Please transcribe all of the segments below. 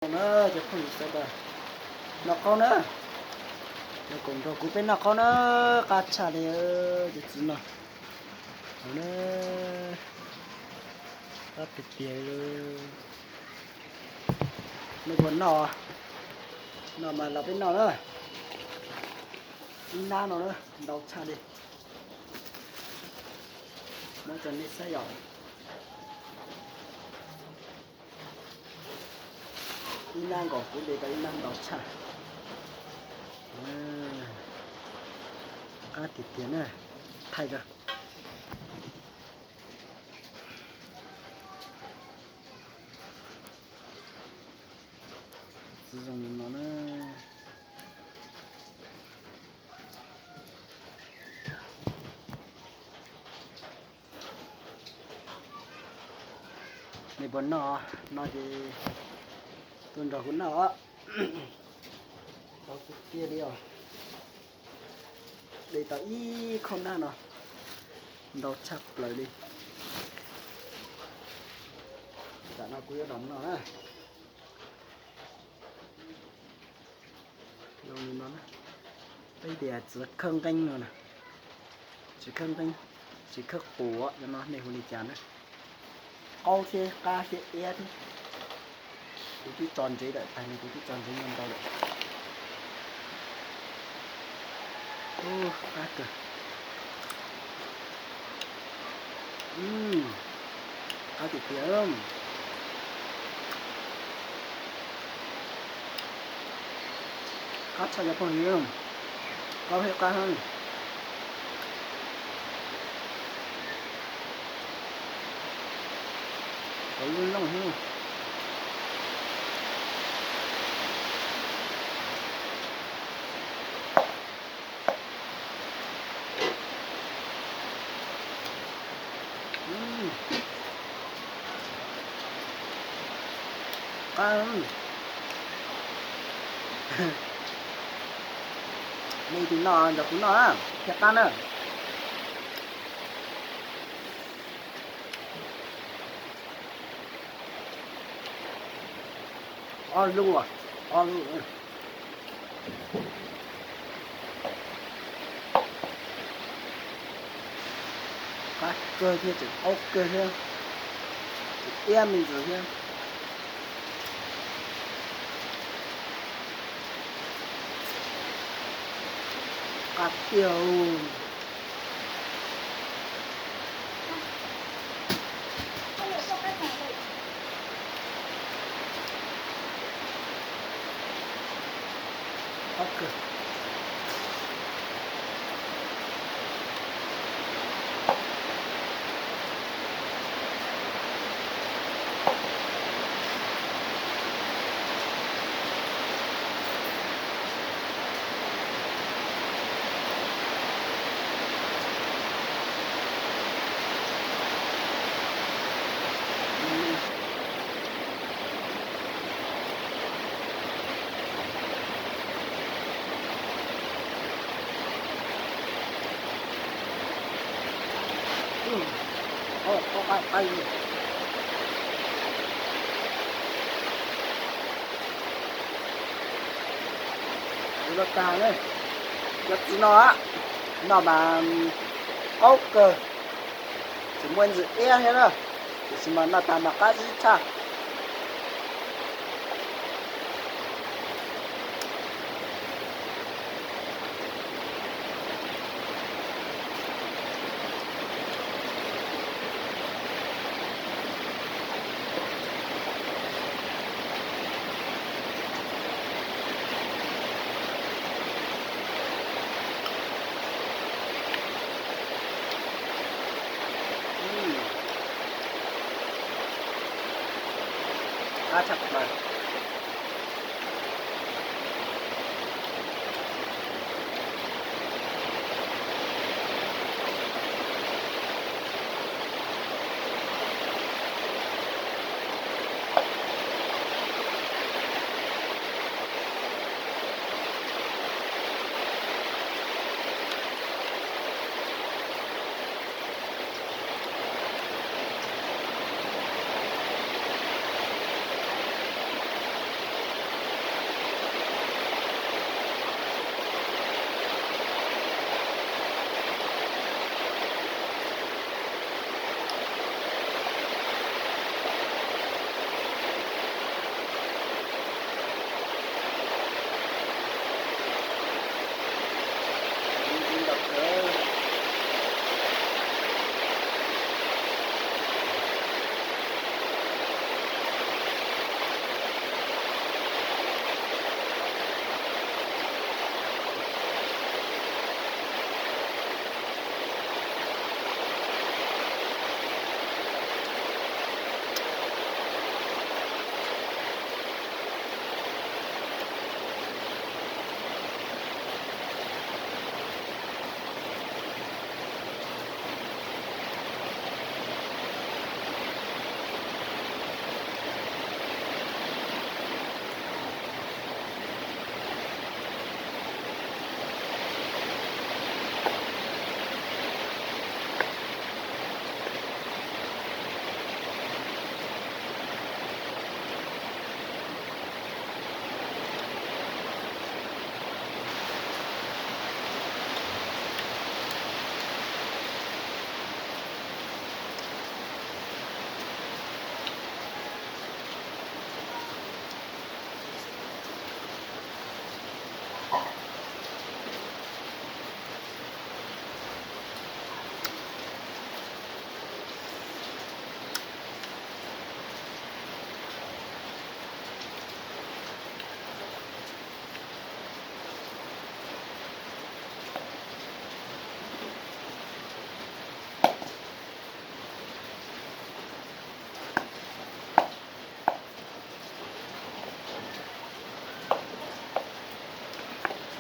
Na, cov phooj ywg sawv daws, noj qaub na. Cov koom nrog kuv peb noj qaub na, qab tshaj li cov txiv no. Qab tiag tiag. Nej puas noj? Noj mas los peb noj na. Ib nab no na, ntau tshaj li. Muab rau nej saib yom. Ib nab nkaus kuv de tau ib nab ntau tshaj. Qab tiag tiag na. Thaij rau. Txiv zoo li no na. Nej puas noj? Noj ces tuaj nrog kuv noj os. Ntau tiag tiag li os. De tau ib khub nab no, ntau tshaj plaws li. Tam no kuv yuav los noj na. Zoo li no na. Peb tias txiv khawb nqeeb no na. Txiv khawb nqeeb, txiv khawb qus no nej hu li cas na? Qaub thiab qab thiab iab thiab. Kuv twb tso ntsev lawm, tag no kuv twb tso ntsev ntau ntau lawm. Qab kawg. Qab tiag tiag. Qab tshaj cov phooj ywg, qaub thiab qab. Qab lub looj thiab. Qab. Nej tus noj nrog kuv noj na, thiaj qab na. Ob lub, ob lub. Qab kawg thiab, tseem qaub kawg thiab, tseem iab me ntsis thiab. Qab tiag. Ua tag ne, cov txiv no, noj mas qaub kawg, tsis muaj ntsis iab thiab na, tiam sis mas noj tag mas qab zib tshaj. Qab tshaj plaws.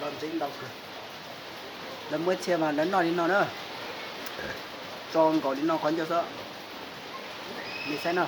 Los ntxeev ntau kawg. Lawv muab txhia mas lawv noj li no na. Tso nkaus li no qhov ncauj xwb. Nej saib na.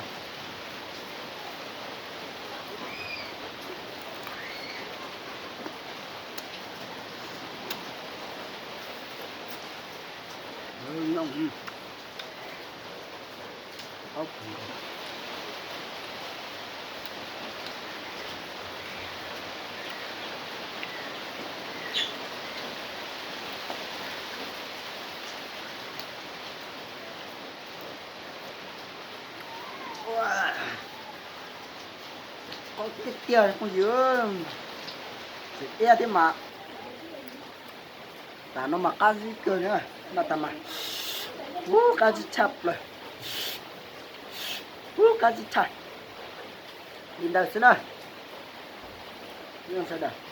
Qab tiag tiag phooj ywg, tseem iab thiab mas. Tam no mas qab zib kawg na, mas tas mas, ub, qab zib tshaj plaws, ub, qab zib tshaj. Li ntawd xwb na, sawv daws.